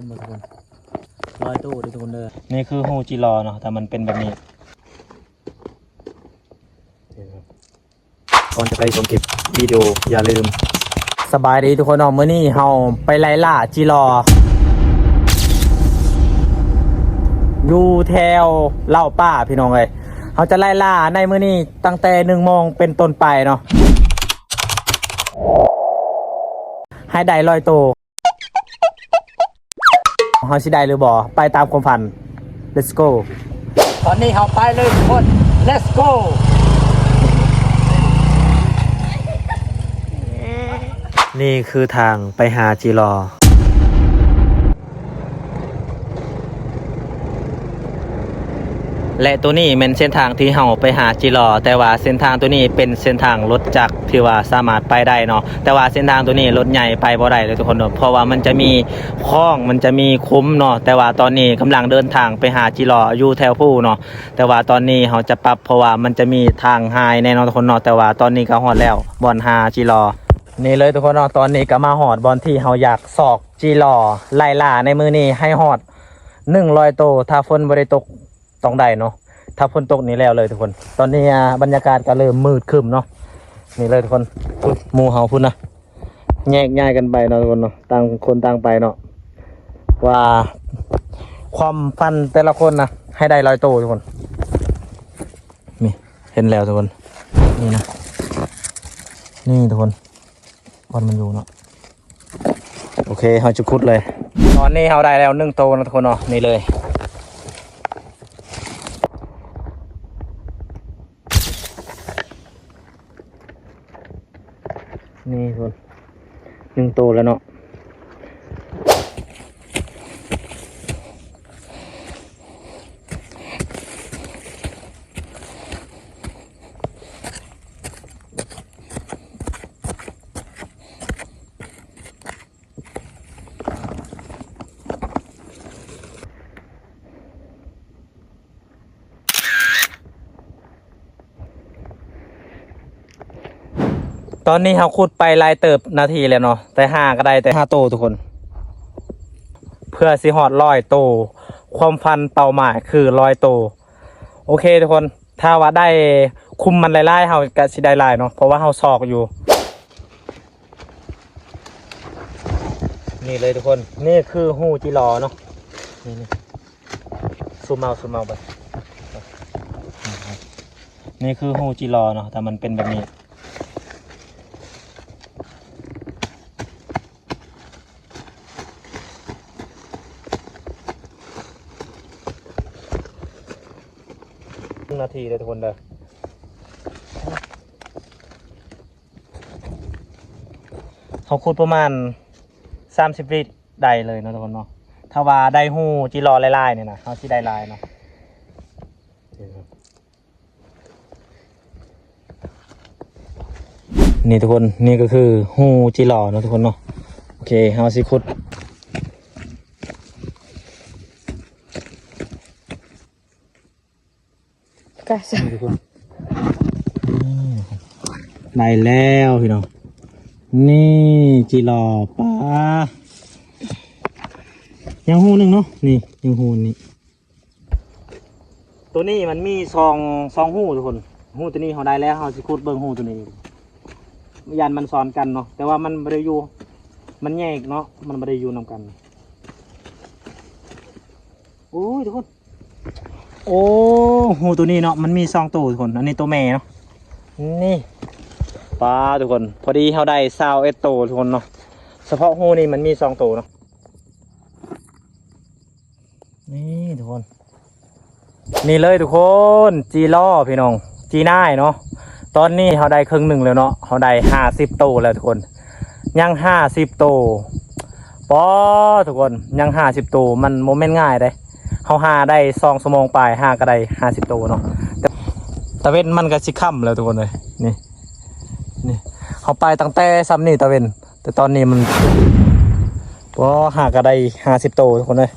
ເບິ່ງທຸກຄົນ ຮ້ອຍໂຕເດີທຸກຄົນເດີ. ນີ້ຄືຮູຈີລໍເນາະ ແຕ່ມັນເປັນແບບນີ້. ກ່ອນຈະໄປຊົມຄລິບວິດີໂອ ຢ່າລືມ ສະບາຍດີທຸກຄົນເນາະ ມື້ນີ້ເຮົາໄປໄລ່ລ່າຈີລໍຢູ່ແຖວເລົ້າປ່າພີ່ນ້ອງເອີຍ. ເຮົາຈະໄລ່ລ່າໃນມື້ນີ້ຕັ້ງແຕ່ໜຶ່ງໂມງເປັນຕົ້ນໄປເນາະ ໃຫ້ໄດ້ຮ້ອຍໂຕ. ເຮົາຊິໄດ້ຫຼືບໍ່? ໄປຕາມຄວາມຝັນ. Let's go. ຕອນນີ້ເຮົາໄປເລີຍທຸກຄົນ. Let's go. ນີ້ຄືທາງໄປຫາຈີລໍ ແລະ ໂຕນີ້ແມ່ນເສັ້ນທາງທີ່ເຮົາໄປຫາຈີລໍ ແຕ່ວ່າເສັ້ນທາງໂຕນີ້ເປັນເສັ້ນທາງລົດຈັກ ທີ່ວ່າສາມາດໄປໄດ້ເນາະ ແຕ່ວ່າເສັ້ນທາງໂຕນີ້ລົດໃຫຍ່ໄປບໍ່ໄດ້ເລີຍທຸກຄົນເນາະ ເພາະວ່າມັນຈະມີຄ້ອງ ມັນຈະມີຂຸມເນາະ. ແຕ່ວ່າຕອນນີ້ກຳລັງເດີນທາງໄປຫາຈີລໍຢູ່ແຖວພູເນາະ ແຕ່ວ່າຕອນນີ້ເຮົາຈະປັບ ເພາະວ່າມັນຈະມີທາງຫາຍແນ່ເນອນທຸກຄົນເນາະ. ແຕ່ວ່າຕອນນີ້ກໍຮອດແລ້ວ ບ່ອນຫາຈີລໍ ນີ້ເລີຍທຸກຄົນເນາະ. ຕອນນີ້ກໍມາຮອດບ່ອນທີ່ເຮົາຢາກຊອກຈີລໍໄລ່ລ່າໃນມື້ນີ້ໃຫ້ຮອດໜຶ່ງຮ້ອຍໂຕ ຖ້າຝົນບໍ່ໄດ້ຕົກ ຕ້ອງໄດ້ເນາະ ຖ້າຝົນຕົກນີ້ແລ້ວເລີຍທຸກຄົນ. ຕອນນີ້ ອ່າ ບັນຍາກາດກໍເລີ່ມມືດຄຶ້ມເນາະ ນີ້ເລີຍທຸກຄົນ. ພຸ້ນ ໝູ່ເຮົາພຸ້ນນະ ແຍກຍ້າຍກັນໄປເນາະທຸກຄົນເນາະ ຕ່າງຄົນຕ່າງໄປເນາະ ວ່າຄວາມຝັນແຕ່ລະຄົນນະ ໃຫ້ໄດ້ຮ້ອຍໂຕທຸກຄົນ. ນີ້ ເຫັນແລ້ວທຸກຄົນ ນີ້ນະ ນີ້ທຸກຄົນ ບ່ອນມັນຢູ່ເນາະ. ໂອເຄ ເຮົາຈະຂຸດເລີຍ. ຕອນນີ້ເຮົາໄດ້ແລ້ວໜຶ່ງໂຕເນາະທຸກຄົນເນາະ ນີ້ເລີຍ ນີ້ທຸກຄົນ ໜຶ່ງໂຕແລ້ວເນາະ. ຕອນນີ້ເຮົາຂຸດໄປຫຼາຍເຕີບນາທີແລ້ວເນາະ ແຕ່ຫາກໍໄດ້ແຕ່ຫ້າໂຕທຸກຄົນ. ເພື່ອຊິຮອດຮ້ອຍໂຕ ຄວາມຝັນເປົ້າໝາຍຄືຮ້ອຍໂຕ. ໂອເຄທຸກຄົນ ຖ້າວ່າໄດ້ຂຸມມັນຫຼາຍໆ ເຮົາກໍຊິໄດ້ຫຼາຍເນາະ ເພາະວ່າເຮົາຊອກຢູ່. ນີ້ເລີຍທຸກຄົນ ນີ້ຄືຮູຈີລໍເນາະ ນີ້ໆ ຊູມເອົາ ຊູມເອົາໄປ ນີ້ຄືຮູຈີລໍເນາະ ແຕ່ມັນເປັນແບບນີ້. ໜຶ່ງນາທີເດີທຸກຄົນເດີ ເຮົາຂຸດປະມານສາມສິບວິໄດ້ເລີຍເນາະທຸກຄົນເນາະ. ຖ້າວ່າໄດ້ຮູຈີລໍຫຼາຍໆ ນີ້ນະ ເຮົາຊິໄດ້ຫຼາຍເນາະ. ນີ້ທຸກຄົນ ນີ້ກໍຄືຮູຈີລໍເນາະທຸກຄົນເນາະ. ໂອເຄ ເຮົາຊິຂຸດ ກະຊະ ນີ້ທຸກຄົນ ນີ້ໄດ້ແລ້ວພີ່ນ້ອງ ນີ້ຈີລໍ ປາ ຍັງຮູໜຶ່ງເນາະ ນີ້ຍັງຮູນີ້. ໂຕນີ້ມັນມີສອງ ສອງຮູທຸກຄົນ ຮູໂຕນີ້ເຮົາໄດ້ແລ້ວ ເຮົາຊິຂຸດເບິ່ງຮູໂຕນີ້ ຢ້ານມັນຊ້ອນກັນເນາະ ແຕ່ວ່າມັນບໍ່ໄດ້ຢູ່ ມັນແຍກເນາະ ມັນບໍ່ໄດ້ຢູ່ນຳກັນ. ໂອ້ຍທຸກຄົນ ໂອ້ ຮູໂຕນີ້ເນາະ ມັນມີສອງໂຕທຸກຄົນ ອັນນີ້ໂຕແມ່ເນາະ ນີ້ ປາ ທຸກຄົນ ພໍດີເຮົາໄດ້ຊາວເອັດໂຕທຸກຄົນເນາະ ສະເພາະຮູນີ້ມັນມີສອງໂຕເນາະ. ນີ້ທຸກຄົນ ນີ້ເລີຍທຸກຄົນ ຈີລໍພີ່ນ້ອງ ຈີນາຍເນາະ. ຕອນນີ້ເຮົາໄດ້ເຄິ່ງໜຶ່ງແລ້ວເນາະ ເຮົາໄດ້ຫ້າສິບໂຕແລ້ວທຸກຄົນ ຍັງຫ້າສິບໂຕ. ປໍ ທຸກຄົນ ຍັງຫ້າສິບໂຕ ມັນບໍ່ແມ່ນງ່າຍເດ້. ເຮົາຫາໄດ້ສອງຊົ່ວໂມງປາຍ ຫາກໍໄດ້ຫ້າສິບໂຕເນາະ ແຕ່ຕາເວັນມັນກໍຊິຄ່ຳແລ້ວທຸກຄົນເອີຍ. ນີ້ ນີ້ ເຮົາໄປຕັ້ງແຕ່ຊ່ຳນີ້ຕາເວັນ ແຕ່ຕອນນີ້ມັນ ໂອ້ ຫາກໍໄດ້ຫ້າສິບໂຕທຸກຄົນເອີຍ.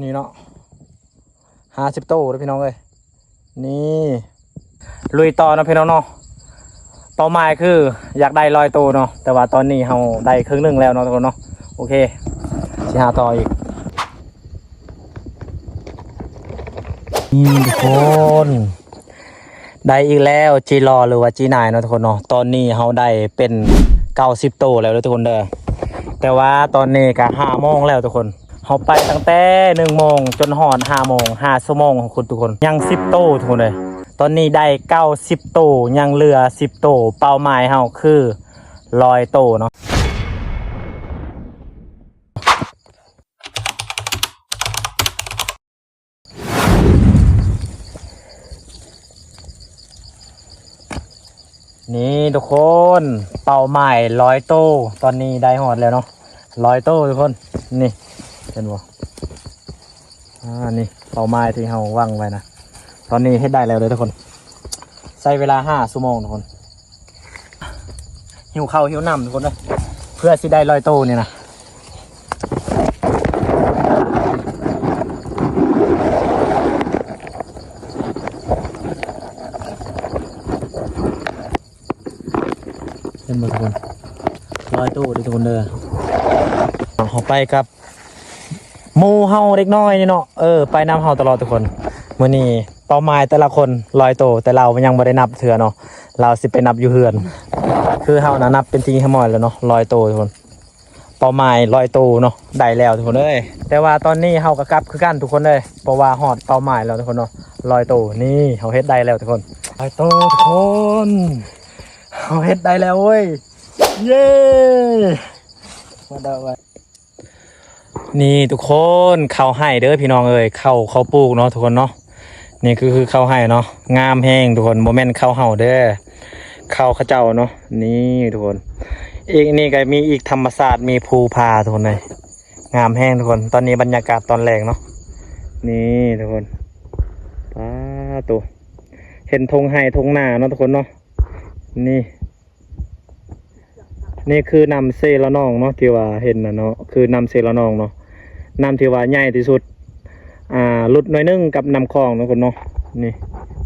ນີ້ເນາະ ຫ້າສິບໂຕເດີພີ່ນ້ອງເອີຍ. ນີ້ ລຸຍຕໍ່ເນາະພີ່ນ້ອງເນາະ. ເປົ້າໝາຍຄືຢາກໄດ້ຮ້ອຍໂຕເນາະ ແຕ່ວ່າຕອນນີ້ເຮົາໄດ້ເຄິ່ງໜຶ່ງແລ້ວເນາະທຸກຄົນເນາະ. ໂອເຄ ຊິຫາຕໍ່ອີກ. ນີ້ທຸກຄົນ ໄດ້ອີກແລ້ວ ຈີລໍ ຫຼືວ່າຈີນາຍເນາະທຸກຄົນເນາະ. ຕອນນີ້ເຮົາໄດ້ເປັນເກົ້າສິບໂຕແລ້ວເດີທຸກຄົນເດີ. ແຕ່ວ່າຕອນນີ້ກະຫ້າໂມງແລ້ວທຸກຄົນ. ເຮົາໄປຕັ້ງແຕ່ໜຶ່ງໂມງຈົນຮອດຫ້າໂມງ ຫ້າຊົ່ວໂມງທຸກຄົນ ຍັງສິບໂຕທຸກຄົນເອີຍ. ຕອນນີ້ໄດ້ເກົ້າສິບໂຕ ຍັງເຫຼືອສິບໂຕ. ເປົ້າໝາຍເຮົາຄືຮ້ອຍໂຕເນາະ. ນີ້ທຸກຄົນ ເປົ້າໝາຍຮ້ອຍໂຕ ຕອນນີ້ໄດ້ຮອດແລ້ວເນາະ ຮ້ອຍໂຕທຸກຄົນ. ນີ້ ເຫັນບໍ່? ອ່າ ນີ້ເປົ້າໝາຍທີ່ເຮົາຫວັງໄວ້ນະ. ຕອນນີ້ເຮັດໄດ້ແລ້ວເດີທຸກຄົນ ໃຊ້ເວລາຫ້າຊົ່ວໂມງທຸກຄົນ. ຫິວເຂົ້າຫິວນ້ຳທຸກຄົນເອີຍ ເພື່ອຊິໄດ້ຮ້ອຍໂຕນີ້ນະ. ເຫັນບໍ່ທຸກຄົນ? ຮ້ອຍໂຕເດີທຸກຄົນເດີ. ເຮົາໄປກັບ ໝູ່ເຮົາເດັກນ້ອຍນີ້ເນາະ ເອີ ໄປນຳເຮົາຕະຫຼອດທຸກຄົນ. ມື້ນີ້ເປົ້າໝາຍແຕ່ລະຄົນຮ້ອຍໂຕ ແຕ່ລາວຍັງບໍ່ໄດ້ນັບເທື່ອເນາະ ລາວຊິໄປນັບຢູ່ເຮືອນ. ຄືເຮົານະນັບເປັນທີ່ຮຽບຮ້ອຍແລ້ວເນາະ ຮ້ອຍໂຕທຸກຄົນ. ເປົ້າໝາຍຮ້ອຍໂຕເນາະ ໄດ້ແລ້ວທຸກຄົນເອີຍ. ແຕ່ວ່າຕອນນີ້ເຮົາກໍກັບຄືກັນທຸກຄົນເອີຍ ເພາະວ່າຮອດເປົ້າໝາຍແລ້ວທຸກຄົນເນາະ ຮ້ອຍໂຕ. ນີ້ເຮົາເຮັດໄດ້ແລ້ວທຸກຄົນ ຮ້ອຍໂຕທຸກຄົນ ເຮົາເຮັດໄດ້ແລ້ວເວີຍ ເຢ້ ມາເດີເວີຍ. ນີ້ທຸກຄົນ ເຂົ້າໄຮ່ເດີພີ່ນ້ອງເອີຍ ເຂົ້າ ເຂົ້າປູກເນາະທຸກຄົນເນາະ. ນີ້ຄື ຄືເຂົ້າໄຮ່ເນາະ ງາມແຮງທຸກຄົນ ບໍ່ແມ່ນເຂົ້າເຮົາເດີ ເຂົ້າເຂົາເຈົ້າເນາະ. ນີ້ທຸກຄົນ ອີກນີ້ກໍມີອີກທຳມະຊາດ ມີພູຜາທຸກຄົນເອີຍ ງາມແຮງທຸກຄົນ. ຕອນນີ້ບັນຍາກາດຕອນແລງເນາະ ນີ້ທຸກຄົນ ປາໂຕ ເຫັນທົ່ງໄຮ່ທົ່ງນາເນາະທຸກຄົນເນາະ. ນີ້ ນີ້ຄືນ້ຳເຊລະນອງເນາະ ທີ່ວ່າເຫັນນະເນາະ ຄືນ້ຳເຊລະນອງເນາະ ນ້ຳທີ່ວ່າໃຫຍ່ທີ່ສຸດ ອ່າ ຫຼຸດໜ້ອຍໜຶ່ງກັບນ້ຳຂອງເນາະທຸກຄົນເນາະ. ນີ້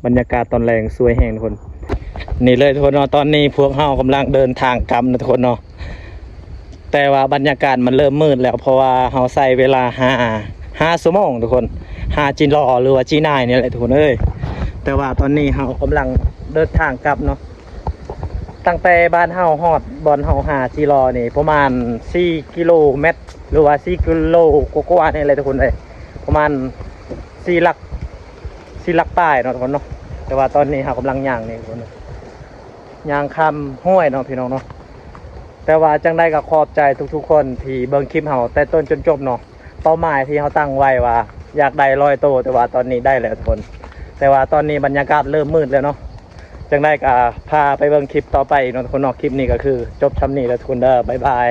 ບັນຍາກາດຕອນແລງສວຍແຮງທຸກຄົນ. ນີ້ເລີຍທຸກຄົນເນາະ ຕອນນີ້ພວກເຮົາກຳລັງເດີນທາງກັບນະທຸກຄົນເນາະ. ແຕ່ວ່າບັນຍາກາດມັນເລີ່ມມືດແລ້ວ ເພາະວ່າເຮົາໃຊ້ເວລາຫ້າ ຫ້າຊົ່ວໂມງທຸກຄົນ ຫາຈີລໍ ຫຼືວ່າຈີນາຍນີ້ແຫຼະທຸກຄົນເອີຍ. ແຕ່ວ່າຕອນນີ້ເຮົາກຳລັງເດີນທາງກັບເນາະ ຕັ້ງແຕ່ບ້ານເຮົາຮອດບ່ອນເຮົາຫາຈີລໍນີ້ປະມານສີ່ກິໂລແມັດ ຫຼືວ່າສີ່ກິໂລກວ່າໆນີ້ແຫຼະທຸກຄົນເອີຍ ປະມານສີ່ຫຼັກ ສີ່ຫຼັກປາຍເນາະທຸກຄົນເນາະ. ແຕ່ວ່າຕອນນີ້ເຮົາກຳລັງຍ່າງນີ້ທຸກຄົນ ຍ່າງຂ້າມຫ້ວຍເນາະພີ່ນ້ອງເນາະ. ແຕ່ວ່າຈັ່ງໃດກໍຂອບໃຈທຸກໆຄົນທີ່ເບິ່ງຄລິບເຮົາແຕ່ຕົ້ນຈົນຈົບເນາະ. ເປົ້າໝາຍທີ່ເຮົາຕັ້ງໄວ້ວ່າຢາກໄດ້ຮ້ອຍໂຕ ແຕ່ວ່າຕອນນີ້ໄດ້ແລ້ວທຸກຄົນ. ແຕ່ວ່າຕອນນີ້ບັນຍາກາດເລີ່ມມືດແລ້ວເນາະ. ຈັ່ງໃດກໍພາໄປເບິ່ງຄລິບຕໍ່ໄປອີກເນາະທຸກຄົນເນາະ. ຄລິບນີ້ກໍຄືຈົບຊ່ຳນີ້ແລ້ວທຸກຄົນເດີ ບາຍບາຍ.